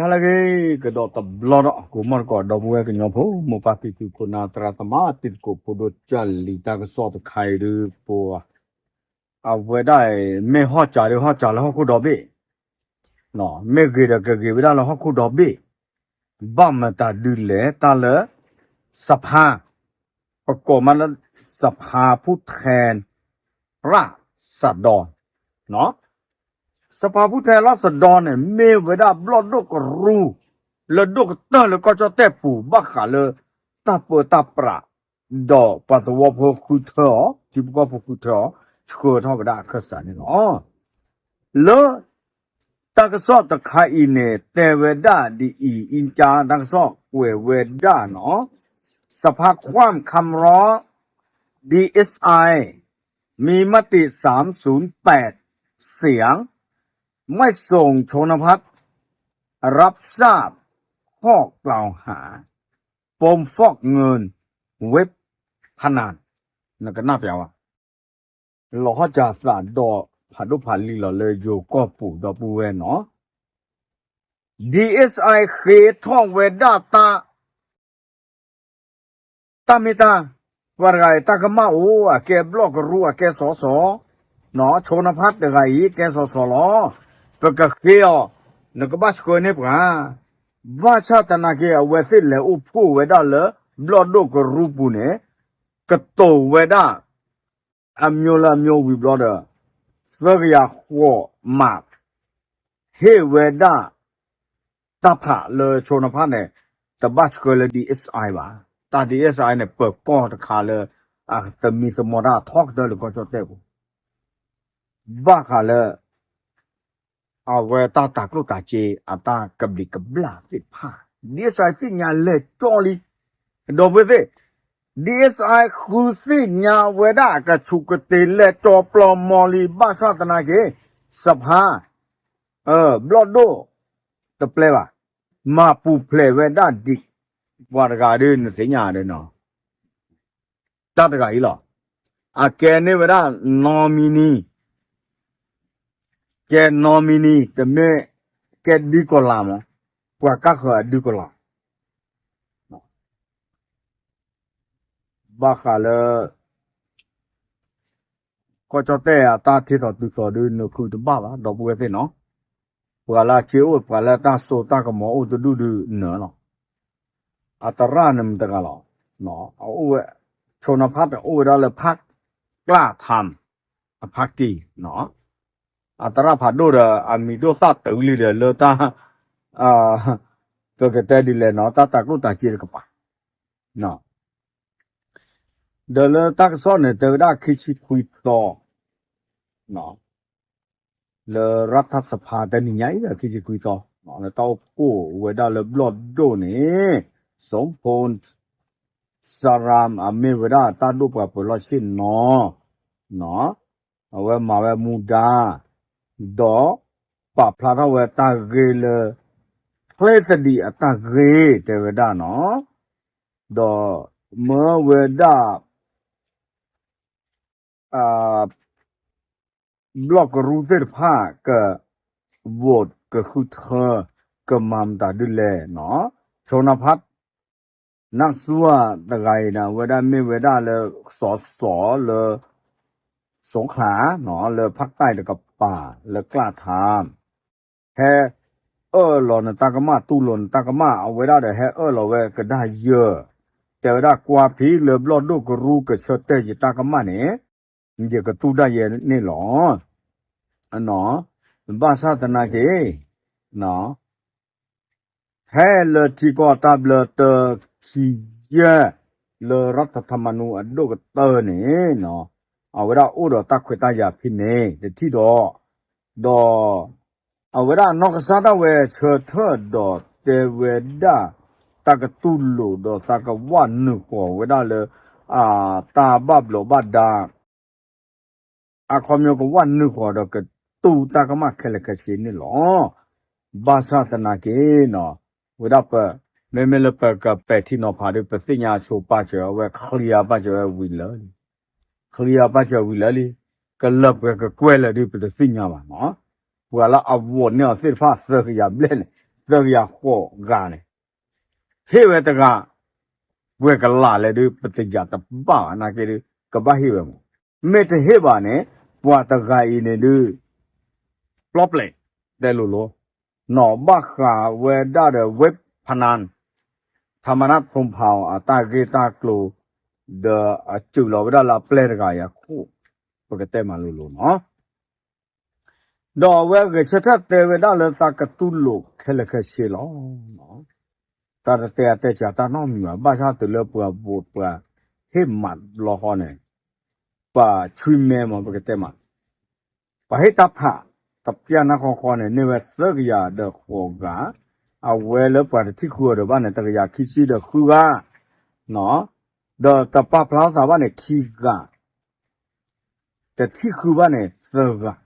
ဟါလၢအဂ့ၤ ကဒီးတဘျီဒီး ကိးမီၢ်တကိး ဒီပုၢ်ဝဲၢ်ကညီဖိ မိၢ်ပၢ်ဖံဖု ခိၣ်နၢ်သရၣ်သမါ တံၤသကိးဖိဒိၣ်ကၢ်လံၤ တၢ်ကစီၣ်တခါအံၤဒုး ပ အဝဲဒၣ်အံၤ မ့ၢ်ဟီၣ်စးဒီးဟီၣ်စးလၢဟီၣ်ခိၣ်ဒီဘ့ၣ်, မ့ၢ်ဂ့ၤဒီးကဂ့ၤဝဲဒၣ်လၢဟီၣ်ခိၣ်ဒီဘ့ၣ်, ဘၣ်မတၤဒုလဲၣ် တၢ်လၢ စဖါ ပကိးမးလၢ စဖါဖူၣ်ထဲ ရၣ်စဒီ, စဖါဖူၣ်ထဲရၣ်စဒီန့ၣ် မ့ၢ်ဝဲဒၣ်ဘျီၣ်ဒိၣ်ကရူ လၢဒိၣ်ကတၢၢ်လၢကီၢ်ကၠီၣ်တဲၣ်ပူၤ ဘၣ်ဃးလၢ တၢ်ပၢတၢ်ပြး ဒီးပှၤသဝီဖိဃုထၢအီၤ ထံဖိကီၢ်ဖိဃုထၢအီၤ ဆှၢထီၣ်ဝဲဒၣ်အခၢၣ်စးန့ၣ်လီၤ. လၢ တၢ်ကစီၣ်တခါအံၤန့ၣ် တဲဝဲဒၣ်ဒ်အံၤ အံကၠါ တၢ်ကစီၣ်ကွဲးဝဲဒၣ်နီၤ, สภาความคำร้อง ดีเอสไอ มีมติสามศูนย์แปดเสียง ไม่ส่งชนพัฒน์ รับทราบข้อกล่าวหา ปมฟอกเงินเว็บพนัน နကနၢ်ပၢၢ်ဝဲ လီၤဟီၣ်စးသးဒီးဖးဒိၣ်ဖးလံၤလီၤလၢယိၤကီၢ်ပူၤဒီပုၢ်ဝဲၢ်နီၤ, ဒ်အ့ၣ်စၢၣ် ဃ့ထီၣ်ဝဲဒၣ်တၢ် တၢ်မ့ၢ်တၢ် ပှၤတဂၤအံၤ တၢ်ကမၣ်အိၣ် အကဲဘျီၣ်ကရူ အကဲစီၤစီၤ, နီၤ ชนพัฒน์ တဂၤအံၤ ကဲစီၤစီၤလီၤ. ပကဃ့အီၤ နကဘၣ်ဆှၢန့ၢ်ပှၤ, ဘၣ်ဆၣ်သနာ်က့ အဝဲသ့ၣ်လဲၤအိၣ်ဖှိၣ်ဝဲဒၣ်လၢ ဘျီၣ်ဒိၣ်ကရူပူၤန့ၣ် ကတိၤဝဲဒၣ် အမျိုးလၢအမျိုးဝံၤဘျီဒီး သၢကယၤဃိးမး ဟ့ၣ်ဝဲဒၣ် တၢ်ဖးလၢ ชนพัฒน์ န့ၣ် တဘၣ်ဆှၢလၢ ဒ်အ့ၣ်စၢၣ် ဘၣ်. တၢ် ဒ်အ့ၣ်စၢၣ် န့ၣ် ပၢၤကီၢ်တခါလၢ အသမံသမိးတၢ်ထီကတၢၢ်လၢကီၢ်ကၠီၣ်တဲၣ်ပူၤ ဘၣ်ဃးလၢ အဝဲတၢ်တၤကျိၣ်တၤစ့ အတၢ်ကဘျံးကဘျၣ်သ့ၣ်တဖၣ် ဒ်အ့ၣ်စၢၣ် သ့ၣ်ညါလဲၤကၠီလံ. ဒီပုၢ်ဝဲၢ်သ့ၣ် ဒ်အ့ၣ်စၢၣ် ဃုသ့ၣ်ညါဝဲဒၣ်အကဆူးကတ့ၤ လဲၤကၠီပျီမီၤလံ ဘၣ်ဆၣ်သနာ်က့ စဖါ ဘျီၣ်ဒိၣ် တပျဲဘၣ် မၤပူၤဖျဲးဝဲဒၣ်ဒ် ပှၤတဂၤဒီး နသ့ၣ်ညါဒီးနီၤ တၢ်တဂၤအံၤလီၤ. အကဲန့ၢ်ဝဲဒၣ် nominee, ကဲ nominee တမ့ၢ်ကဲဒုးကီၤလၤမး, ပှၤကၢ်ဃၢၤအဒုးကီၤလၤ ဘၣ်ဃးလၢ ကီၢ်ကၠီၣ်တဲၣ်အတၢ်ထံသီတုၤသီဒုး နဃုတဘၣ်ဘၣ် ဒီပုၢ်ဝဲၢ်သ့ၣ်နီၤ, ပှၤလၢအစ့အိၣ် ပှၤလၢတၢ်စိတၢ်ကမီၤအိၣ်တဒူၣ်ဒုးနၢၤလီၤ. အသရၣ်န့ၣ်မတၤတဂၤလီၤ, အအိၣ်ဝဲ ชนพัฒน์ အိၣ်ဝဲဒၣ်လၢ พรรคกล้าทำ အဖါတံၢ် အသရၣ်ဖးဒိၣ်ဒီး အမံၤဒိၣ်သၣ်တုၤလံဒီးလၢတၢ် ပကတဲဒ်လဲၣ်နီၤ တၢ်တၤကျိၣ်တၤစ့တကပၤ ဒီးလၢတၢ်ကစီၣ်န့ၣ် တဲဝဲဒၣ်ခံဆံခွံသီ လၢ รัฐสภา တနံၤညါအံၤဒီး ခံဆံခွံသီ လၢတၢ်အိၣ်ဖှိၣ်ဝဲဒၣ်လၢဘျီၣ်ဒိၣ်န့ၣ် สมพลสาราม အမ့ၢ်ဝဲဒၣ်တၢ်ဒိၣ်ပှၤပၢၤလီၢ်ဆ့ၣ်နီၤ အဝဲမၤဝဲမူဒါ ဒီးပာ်ဖျါထီၣ်ဝဲတၢ်ဂ့ၢ်လၢ ချ့သဒံးအတၢ်ဂ့ၢ်တဲဝဲဒၣ်နီၤ, ဒီးမၢဝဲဒၣ် ဘျီၣ်ကရူသ့ၣ်တဖၣ်က vote ကဃုထၢ ကမၤမတၤဒ်လဲၣ်နီၤ, ชนพัฒน์ นักสู้ တဂၤအံၤန့ၣ် အဝဲဒၣ်မ့ၢ်ဝဲဒၣ်လၢ စီၤစီၤ လၢ สงขลา လၢ ภาคใต้ တကပၤ လၢ กล้าทำ ဟဲအၢၣ်လီၤနတၢ်ကမၣ် တူၢ်လိာ်နတၢ်ကမၣ် အဝဲဒၣ်ဒီးဟဲအၢၣ်လီၤဝဲကဒါယၢၤ တဲဝဲဒၣ်ကွၢ်ဖံးလၢဘျီၣ်ဒိၣ်ကရူကဆၢတဲာ်ယတၢ်ကမၣ်န့ၣ် ယကတူၢ်ဒၣ်ယဲန့ၣ်လီၤ. ဘၣ်ဆၣ်သနာ်က့ ဟဲလၢထံကီၢ်တၢ်ဘျၢတၢခံယဲၢ် လၢ รัฐธรรมนูญ အဒိၣ်ကတၢၢ်န့ၣ် အဝဲဒၣ်အိၣ်ဒီးတၢ်ခွဲးတၢ်ယာ်ဖဲန့ၣ် တထံၣ်ဒီး ဒီး အဝဲဒၣ်နီၢ်ကစၢ်ဒၣ်ဝဲဆၢထၢၣ်ဒီးတဲဝဲဒၣ် တၢ်ကတူၢ်လိာ်ဒီးသးကဝၢ်နုာ်ဃီၤဝဲဒၣ်လၢ တၢ်ဘၣ်ဘျီးဘၣ်ဒါ အခီပညီကဝၢ်နုာ်ဃီၤဒီးကတူၢ်တၢ်ကမၣ်ခဲလၢာ်ခဲဆ့န့ၣ်လီၤ. ဘၣ်ဆၣ်သနာ်က့နီၤ ဝဲဒၣ်ပ မ့မ့ၢ်လၢပကပဲာ်ထံနီၤဖးဒီး ပသ့ၣ်ညါဆိပာ်စၢၤအဝဲ clear ပာ်စၢၤဝဲဝံၤလၢာ်လံ, clear ပာ်စၢၤဝံၤလၢာ်လံ, ကလၢပှဲၤကကွဲၢ်လၢာ်ဒီး ပတသ့ၣ်ညါဘၣ်နီၤ. ပှၤလၢအ vote န့ၢ်အီၤသ့ၣ်တဖၣ်သၢကယၤဘျဲၣ်န့ၣ် သၢကယၤဃိးဂၤန့ၣ် ဟ့ၣ်ဝဲတဂၤ ပှဲၤကလးလဲၣ်ဒုး ပတယာ်တဘၣ်ဘၣ်နာ်က့ဒုး ကဘၣ်ဟ့ၣ်ဝဲမး. မ့ၢ်တဟ့ၣ်ဘၣ်န့ၣ် ပှၤတဂၤအံၤန့ၣ်ဒုး ပျီပျဲၢ် တဲလိၤလိၤ နီၢ်ဘၣ်ဃးဝဲဒၣ်ဒီး ဝ့ၢ်ဖနၢၣ် ထမရတ် ဖူဖီ အတၢ်ဂ့ၢ်တၢ်ကျိၤ ဒီးအစုးလီၤဝဲဒၣ်လၢအပျဲၢ်တဂၤအံၤအခိၣ် ပကတဲမးလိၤလိၤနီၤ. ဒီးအဝဲဂဲၤဆၢထၢၣ်တဲဝဲဒၣ်လၢသးကတူၢ်လိာ်ခဲလၢာ်ခဲဆ့လီၤ. တၢ်တတဲအတဲကးတၢ်နီတမံၤဘၣ်, ဘၣ်ဆၣ်တုၤလၢပှၤဘိးပှၤဟ့ၣ်မးတဘျီဃီန့ၣ် ပှၤဆွံမဲမး ပကတဲမး ပှၤဟ့ၣ်တၢ်ဖး တပျၢ်နၢ်ဃီဃီန့ၣ် န့ၢ်ဝဲသၢကယၤဒီးဃိးဂၤ, အဝဲလၢပှၤတထံၣ်ဃုအီၤဒီးဘၣ်န့ၣ် တကယၤခံဆံဒီးဃုဂၤ, ဒီးတပာ်ဖျါသးဘၣ်န့ၣ်ခံဂၤ, တထံၣ်ဃုဘၣ်န့ၣ်သၢဂၤ.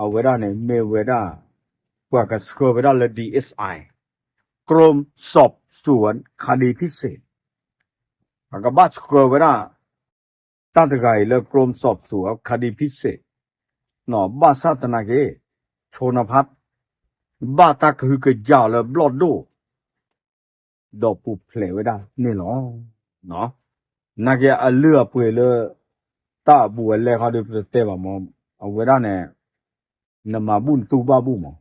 အဝဲဒၣ်န့ၣ်မ့ၢ်ဝဲဒၣ် ပှၤကဆှၢဝဲဒၣ်လၢ ဒီအ့စၣ်အၣ်အံ ကရူၢ်စီးစူၣ် ခးဒံးဖံးစ့း, အကဘၣ်ဆှၢဝဲဒၣ် တၢ်တဂၤအံၤလၢ ကရူၢ်စီးစူၣ် ခးဒံးဖံးစ့း, ဘၣ်ဆၣ်သနာ်က့ ဆိနဖး ဘၣ်တၢ်ကဟုကယာ်အီၤလၢဘျီၣ်ဒိၣ် ဒီးပူၤဖျဲးဝဲဒၣ်န့ၣ်လီၤ. နာ်က့အလုၢ်အပှ့ၤလၢ တၢ်အဘူးအလဲခီဒီး ပတတဲဘၣ်မး, အဝဲဒၣ်န့ၣ် နမၤဘူၣ်နတူၢ်ဘၣ်ဘူၣ်မး,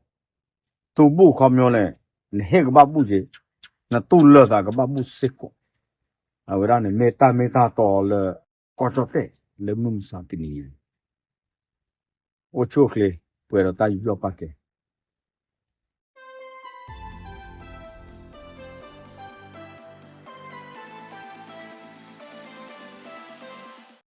တူၢ်ဘူၣ်ခီပညီန့ၣ် နဟ့ၣ်ကဘၣ်ဘူၣ်က့ၤ, နတူၢ်လၢာ်သးကဘၣ်ဘူၣ်စ့ၢ်ကီး, အဝဲဒၣ်န့ၣ်မ့ၢ်တၢ်မ့ၢ်တၢ်တီလၢ ကီၢ်ကၠီၣ်တဲၣ် လၢမုၢ်မဆါတနံၤအံၤ အိၣ်ဆူၣ်အိၣ်ချ့ ပှဲၤဒီးတၢ်ယူးယီၣ်ပာ်ကဲ